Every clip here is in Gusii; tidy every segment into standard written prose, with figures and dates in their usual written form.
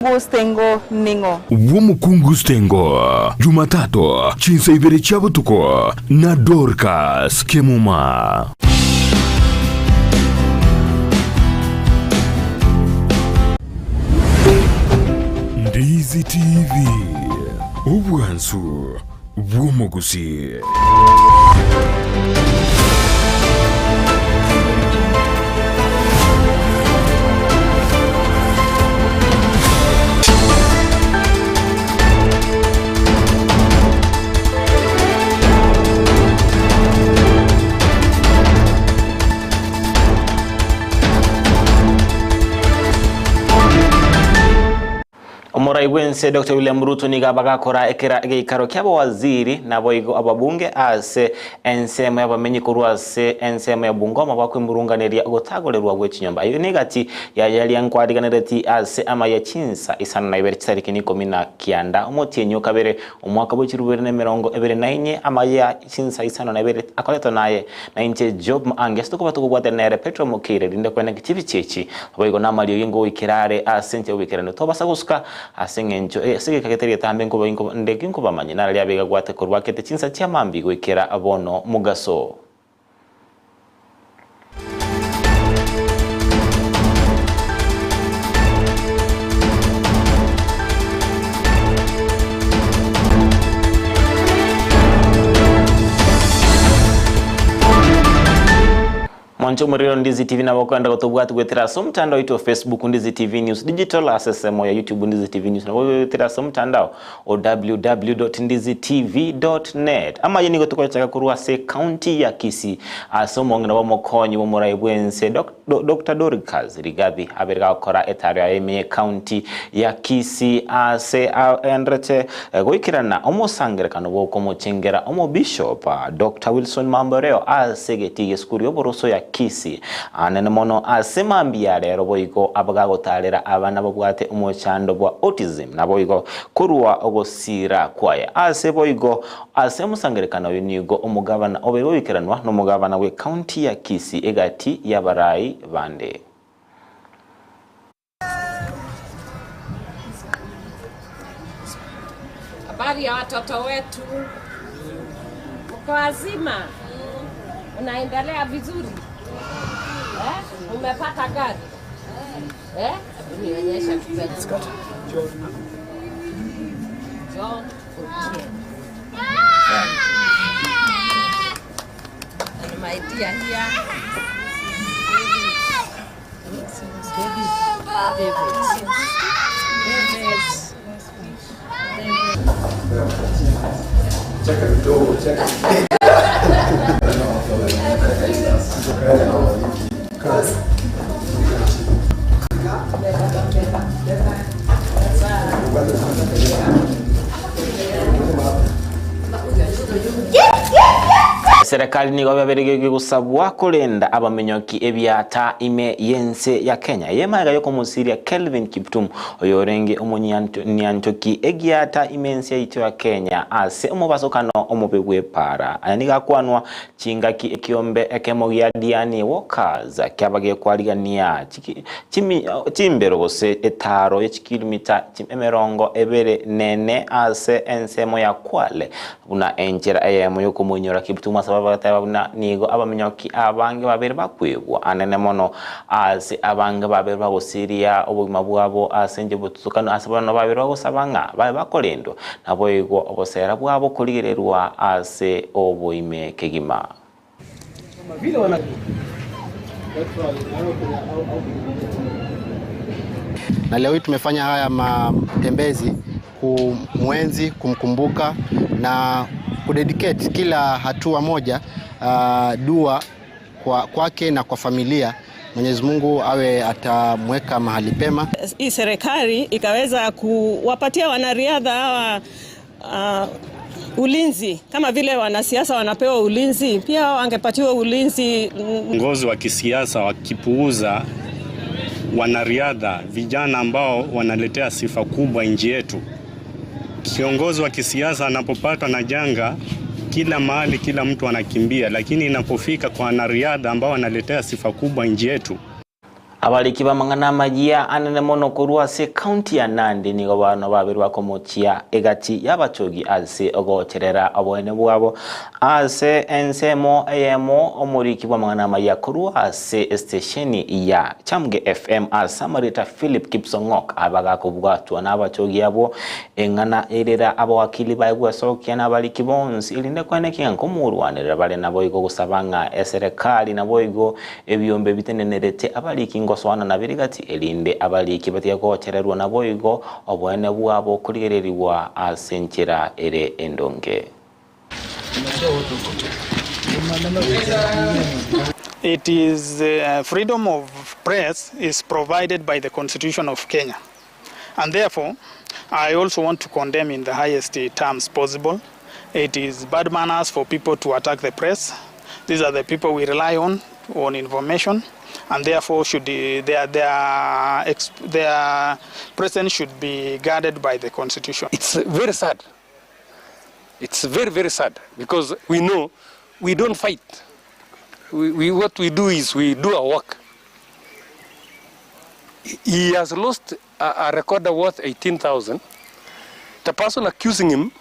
Omokungu Stengo ning'o? Bw'omokungu Stengo, Jumatatu, chinsa ibere chia botuko, na Dorcas Kemuma. Ndizi TV, obwansu bw'omogusii. Omorai bw'ense Doctor William Ruto nigo abagakora ekera egeikaro ki'abawaziri naboigo ababunge ase ensemo y'abamenyi korwa ase ensemo ya Bungoma bakwemurunganeria ogotagorerwa gwe chinyomba. Eyio negati yayaria nkwariganereti ase amaya chinsa isano na ibere chitariki ikomi na kianda omotienyi o kabere omwaka bwe chirubere na emerongo ebere na inye amaya chinsa isano na ibere akoretwa naye na inche Job Maangi ase tokoba tokobwatana nere Petro Mokeire rinde kweneki chibicha echi Naboigo namariogi ngoikera are ase enchera y'oboikeranu, tobasa gosuka ase engencho ase egeka getari getambe nkoba inko nde ginkobamanya nararia abegagwate korwa akete chinsa chia mambia goikera bono mogaso. Mwanche omorero Ndizi TV nabo okoenda gotobwati goetera ase omotandao oito o Facebook Ndizi TV News Digital ase esemo ya YouTube Ndizi TV News nabo goetera ase omotandao o www.ndizitv.net. Amaye nigo tokoyachaka korwa ase county ya Kisii ase omong'ina bw'omokonyi bw'omorai bw'ense Doctor Dorcas Rigathi abere gagokora etaro yaye ime ye county ya Kisii ase agenderete goikerana omosangerekano bw'okomochengera Omobishop Doctor Wilson Mamboreo ase egetii gi'esukuru y'oboroso ya Kisii anene mono ase mambia ya rero boigo abagagotaarera abana babwate omochando bwa autism naboigo korwa ogosira kwaye ase boigo ase omosangerekano oyo nigo omogabana obeire oikeranwa nomogabana bw'ecounty ya Kisii egati y'abarai bande. Habari ya watoto wetu, mko wazima? Unaendelea vizuri eh? Umepata gari eh? Nionyeshe John Otieno. And my dear here Eserekari nigo yabeire gegosabwa korenda abamenyoki ebiata ime y'ense ya Kenya. Eye magega y'okomosiria Kelvin Kiptum oyorenge omonyantoki egiata ime ense yaito ya Kenya ase omobasokano omobe bw'epaara. Aya nigo akwanwa chingaki ekiombe ekemo gia Diani Walkers kiaba gekwarigania chimbero gose etaaro ye chikilomita emerongo ebere nene ase ensemo ya Kwale Buna enchera eyemo y'okomoinyora Kiptum ase bagateba buna nigo abaminyoki abange babere bakwegwa anene mono ase abange babere bagosiria obogima bwabo ase enchera y'obotutukanu ase bono babere bagosaba ng'a babe bakorendwa naboigo obosera bwabo korigererwa ase oboime kegima. Na leo hii tumefanya haya matembezi kumwenzi, kumkumbuka na kudedicate kila hatua moja dua kwake na kwa familia. Mwenyezi Mungu awe atamweka mahali pema. Hii serikali ikaweza kuwapatia wanariadha hawa ulinzi kama vile wanasiasa wanapewa ulinzi, pia wangepatiwa ulinzi. Viongozi wa kisiasa wakipuuza wanariadha vijana ambao wanaletea sifa kubwa nchi yetu. Kiongozi wa kisiasa anapopatwa na janga, kila mahali kila mtu anakimbia, lakini inapofika kwa wanariadha ambao wanaletea sifa kubwa nchi yetu. Abariki b'amang'ana amayia anene mono korwa ase ekaunti ya Nandi nigo bono baberwe bakomochia egati y'abachogi ase ogocherera oboene bwabo ase ensemo eyemo omoriki bw'amang'ana amayia korwa ase estesheni ya Chamge FM ase amarieta Philip Kipsong'ok abagakobwatwa n'abachogi abwo eng'ana erera abawakili baye gwesokia n'abariki bonsi erinde koenekia ng'a nkomorwanerera bare naboigo gosaba ng'a eserekari naboigo Ebiombe bitenenerete abariki ngosoana nabire gati, erinde abariki batige gochererwa naboigo oboene bwabo korigererigwa ase enchera ere endonge. It is freedom of press is provided by the constitution of Kenya and therefore I also want to condemn in the highest terms possible it is bad manners for people to attack the press these are the people we rely on on information and therefore should their, their, their presence should be guarded by the constitution. It's very sad. It's very, very sad because we know we don't fight. We, we, what we do is we do our work. He has lost a, a recorder worth 18,000. The person accusing him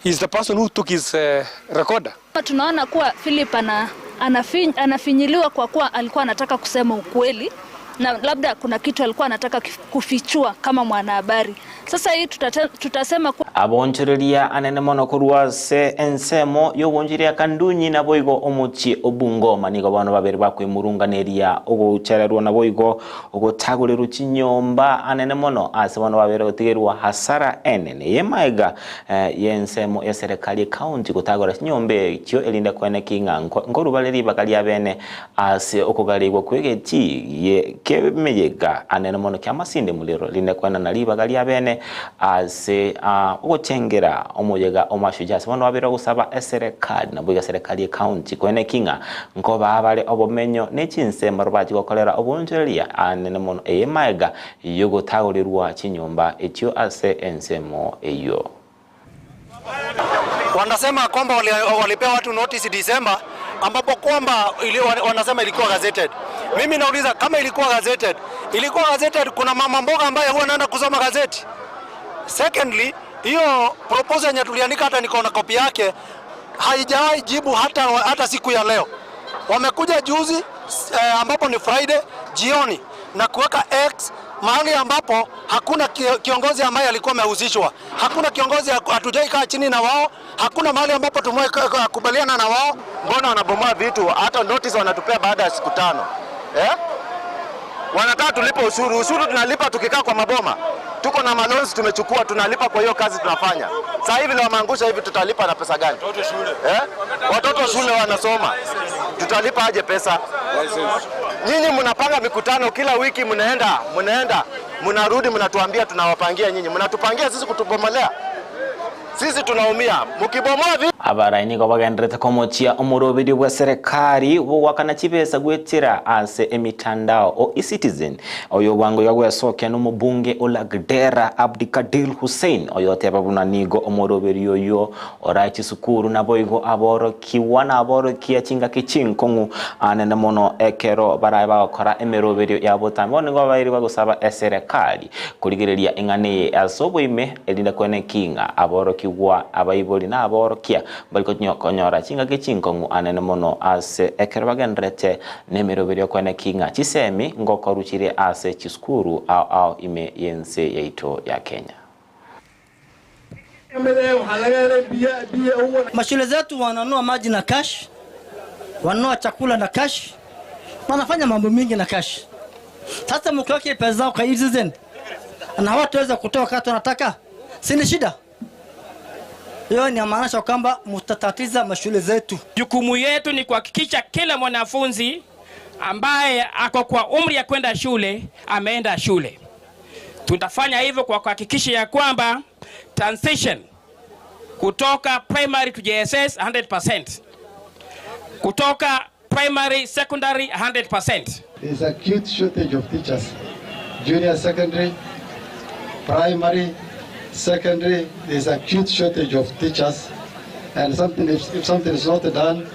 is the person who took his uh, recorder. Tunaona kuwa Philip ana, anafin, anafinyiliwa kwa kuwa alikuwa anataka kusema ukweli na labda kuna kitu alikuwa anataka kufichua kama mwanahabari. Sasa hii tutate, tutasema kuwa Abonchoreria anene mono korwa ase ensemo y'obonchoreria Kandunyi naboigo omochie o Bungoma nigo bono babere bakwemurunganeria ogochererwa naboigo ogotagorerwa chinyomba anene mono ase bono babere gotigerwa hasara enene yemaega eh, y'ensemo ya serikali ekaunti gotagora chinyomba echio erinde koeneki ng'a nkorubare ribaga ria bene ase okogarigwa kw'egeti ye kemeyega anene mono kia Masinde Muliro rinde koenana ribaga ria bene ase ogochengera omoyega o Mashujaa ase bono babere ogosaba eserekari naboigo eserekari y'ecounty koeneki ng'a nkobaa bare obomenyo ne chinsemo bachi gokorera obonchoreria anene mono eye maega yogotagorerwa chinyomba echio ase ensemo eyio. Wanasema kwamba walipea watu notice December ambapo kwamba ili, wanasema ilikuwa gazetted. Mimi nauliza kama ilikuwa gazetted, ilikuwa gazetted, kuna mama mboga ambaye huwa anaenda kusoma gazeti? Secondly, hiyo proposal yenye tuliandika hata niko na kopi yake haijawahi jibu hata, hata siku ya leo. Wamekuja juzi eh, ambapo ni Friday jioni na kuweka X mahali ambapo hakuna kiongozi ambaye alikuwa amehusishwa, hakuna kiongozi, hatujai kaa chini na wao, hakuna mahali ambapo tumekubaliana na wao. Mbona wanabomoa vitu? Hata notice wanatupea baada ya siku tano eh? Wanataka tulipe ushuru. Ushuru tunalipa tukikaa kwa maboma, tuko na maloans tumechukua, tunalipa kwa hiyo kazi tunafanya. Sasa hivi leo wameangusha hivi, tutalipa na pesa gani? Watoto shule, eh? Watoto shule wanasoma, tutalipa aje pesa? Nyinyi mnapanga mikutano kila wiki, mnaenda mnaenda mnarudi, mnatuambia tunawapangia nyinyi, mnatupangia sisi kutubomolea sisi tunaumia mkibomoa vi Abarai nigo bagenderete komochia omoroberi bwa serikali bogwakana chibesa gwetera ase emitandao o eCitizen oyo bwango iga gwesokia na omobunge o Lagdera Abdikadir Hussein oyoteba buna nigo omoroberi oyo orae chisukuru naboigo aborokiwa na aborokia chingaki chinkong'u anene mono ekero barae bagokora emeroberio ya botambe. Bono nigo babairi bagosaba eserekari korigereria eng'ana eye ase oboime erinde koeneki ng'a aborokigwa abaibori na aborokia mbari konyora chingaki chinkong'u anene mono ase ekero bagenderete nemeroberio koeneki ng'a chisemi ngokoru chire ase chisukuru ao ao ime y'ense yaito ya Kenya. Mashule zetu wananunua maji na cash, wananunua chakula na cash, wanafanya mambo mingi na cash. Sasa mkiweka pesa zao kwa e-citizen na hawataweza kutoa wakati wanataka, si ni shida? Hiyo ni maanisha kwamba mtatatiza mashule zetu. Jukumu yetu ni kuhakikisha kila mwanafunzi ambaye ako kwa umri ya kwenda shule ameenda shule. Tutafanya hivyo kwa kuhakikisha ya kwamba transition kutoka primary to JSS 100%, kutoka primary secondary 100%. There is acute shortage of teachers, junior secondary, primary, secondary. There is acute shortage of teachers, and something if, if something is not done,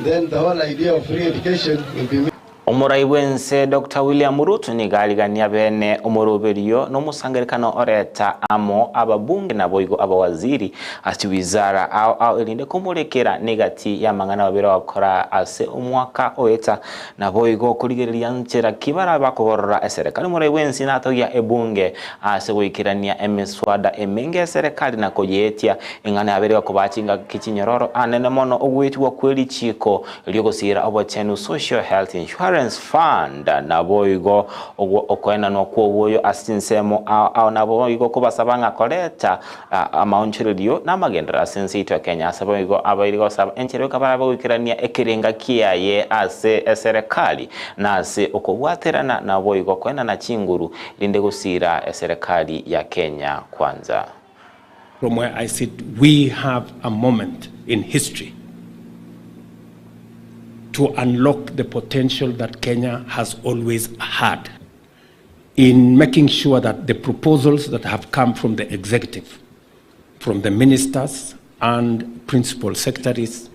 then the whole idea of free education will be. Omorai bw'ense Doctor William Ruto nigo arigania bene omoroberio na omosangererekano oreta amo ababunge naboigo abawaziri ase chiwizara ao ao erinde komorekera negati y'amang'ana babere bagokora ase omwaka oeta naboigo korigereria nchera ki barabe bakogorora eserekari. Omorai bw'ense natogia ebunge ase goikerania emeswada emenge y'eserekari na koyeetia eng'ana yabere gokobaa chingaki chinyororo anene mono ogoetigwa kwe richiiko ri'ogosiira obochenu, Social Health Insurance Fund, naboigo okoenanwa kw'oboyo ase chinsemo ao ao naboigo kobasaba ng'a koreta amaonchorerio na amagenderero ase ense yaito ya Kenya. Ase boigo abairi gosaba enchera yoka barabe goikerania ekerenga kiaye ase eserekari na ase okobwaterana naboigo koenana chinguru rinde gosiira eserekari ya Kenya Kwanza. From where I sit, we have a moment in history to unlock the potential that Kenya has always had in making sure that the proposals that have come from the executive, from the ministers and principal secretaries,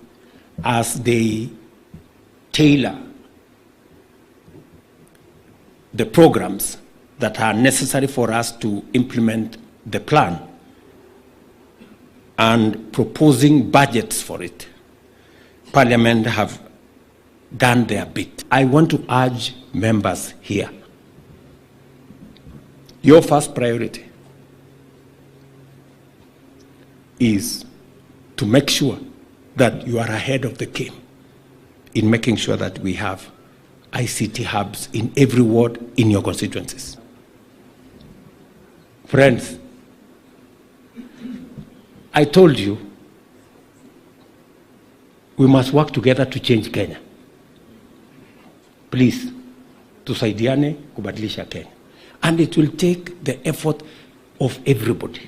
as they tailor the programs that are necessary for us to implement the plan and proposing budgets for it, Parliament have done their bit. I want to urge members here your first priority is to make sure that you are ahead of the game in making sure that we have ICT hubs in every ward in your constituencies. Friends, I told you we must work together to change Kenya. Please, tusaidiane kubadilisha Kenya. And it will take the effort of everybody.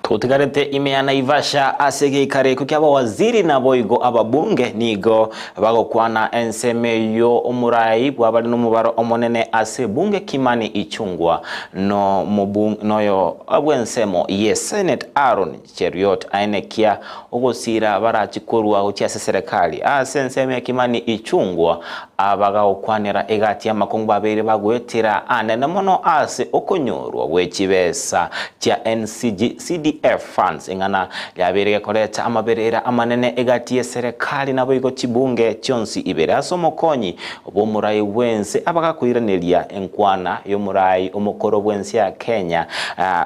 Totigarete ime ya Naivasha ase egeikaro ekio ki'abawaziri naboigo ababunge nigo bagokwana ensemo eyio omorai bw'abare nomobaro omonene ase ebunge Kimani Ichung'wa noyo bw'ensemo ye Senate Aaron Cheruiyot aenekia ogosiira barachie korua gochia ase eserekari. Ase ensemo ya Kimani Ichung'wa abagokwanera egati y'amakongu babeire bagoetera anene mono ase okonyorwa gwe chibesa chia NCG CDF funds ing'ana riabeire gekoreta amaberera amanene egati y'eserekari naboigo chibunge chionsi ibere ase omokonyi bw'omorai bw'ense abagakoiraneria enkwana y'omorai omokoro bw'ense ya Kenya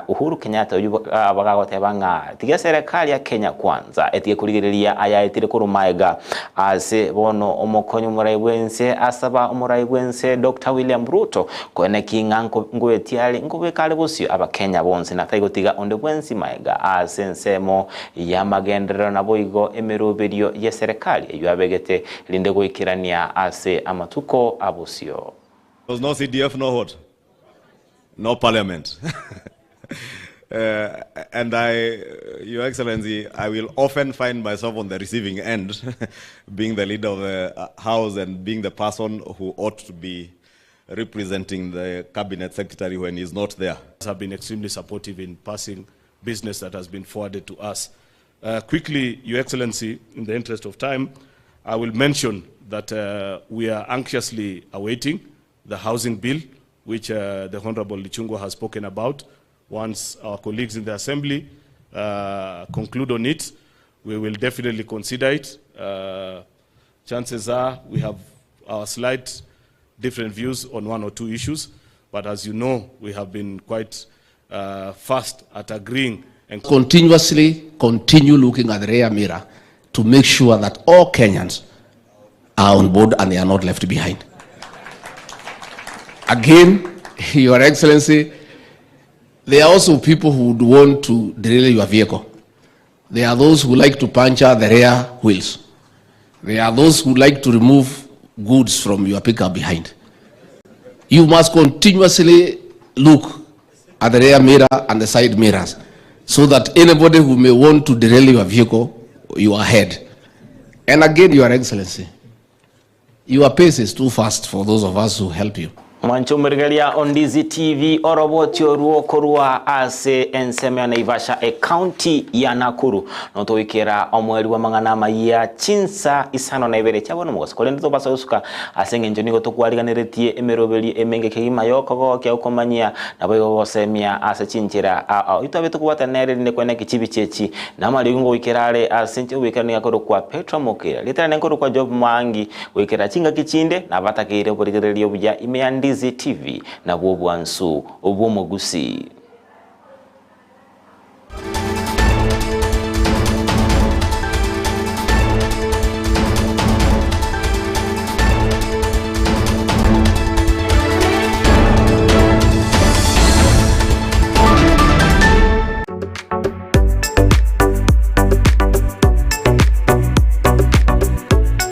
Uhuru Kenyatta oyio bagagoteba ng'a tiga eserekari ya Kenya Kwanza etige korigereria ayaetire korwa maega ase bono omokonyi omorai bw'ense asaba omorai bw'ense Doctor William Ruto koeneki ng'a ngoetia are nkobeka are bosio abakenya bonsi na taigotiga onde bwensi maega ase ensemo y'amagenderero naboigo emeroberio y'eserekari eyio abegete rinde goikerania ase amatuko a bosio. There was no CDF, no what? No parliament. and I, Your Excellency, I will often find myself on the receiving end, being the leader of the house and being the person who ought to be representing the cabinet secretary when he's not there. Have been extremely supportive in passing business that has been forwarded to us. Uh, quickly, Your Excellency, in the interest of time, I will mention that uh, we are anxiously awaiting the housing bill, which uh, the Honorable Ichung'wah has spoken about. Once our colleagues in the Assembly uh, conclude on it, we will definitely consider it. Uh, chances are we have our slight different views on one or two issues, but as you know, we have been quite uh, fast at agreeing and continuously continue looking at the rear mirror to make sure that all Kenyans are on board and they are not left behind. Again, Your Excellency, there are also people who would want to derail your vehicle. There are those who like to puncture the rear wheels. There are those who like to remove goods from your pickup behind. You must continuously look at the rear mirror and the side mirrors so that anybody who may want to derail your vehicle, you are ahead. And again, Your Excellency, your pace is too fast for those of us who help you. Mwanche omorigereria o Ndizi TV oroboti orwo korwa ase ensemo ya Naivasha ecounty ya Nakuru notogoikera omweri bw'amang'ana amayia chinsa isano na ibere chia bono mogaso korende tobasa gosuka ase eng'encho nigo tokwariganeretie emeroberio emenge kegima yokogokia okomanyia naboigo gosemia ase chinchera ao ao itwabe tokobwatana nere erinde kweneki chibichi echi namariogi ngogoikera are ase inche ogoikera nigo akorokwa Petro Mokera rieta riane nkorokwa Job Mwangi Goikera chingaki chinde nabatakeire oborigereria obuya ime ya Ndizi TV, nabwo obwansu bw'omogusii.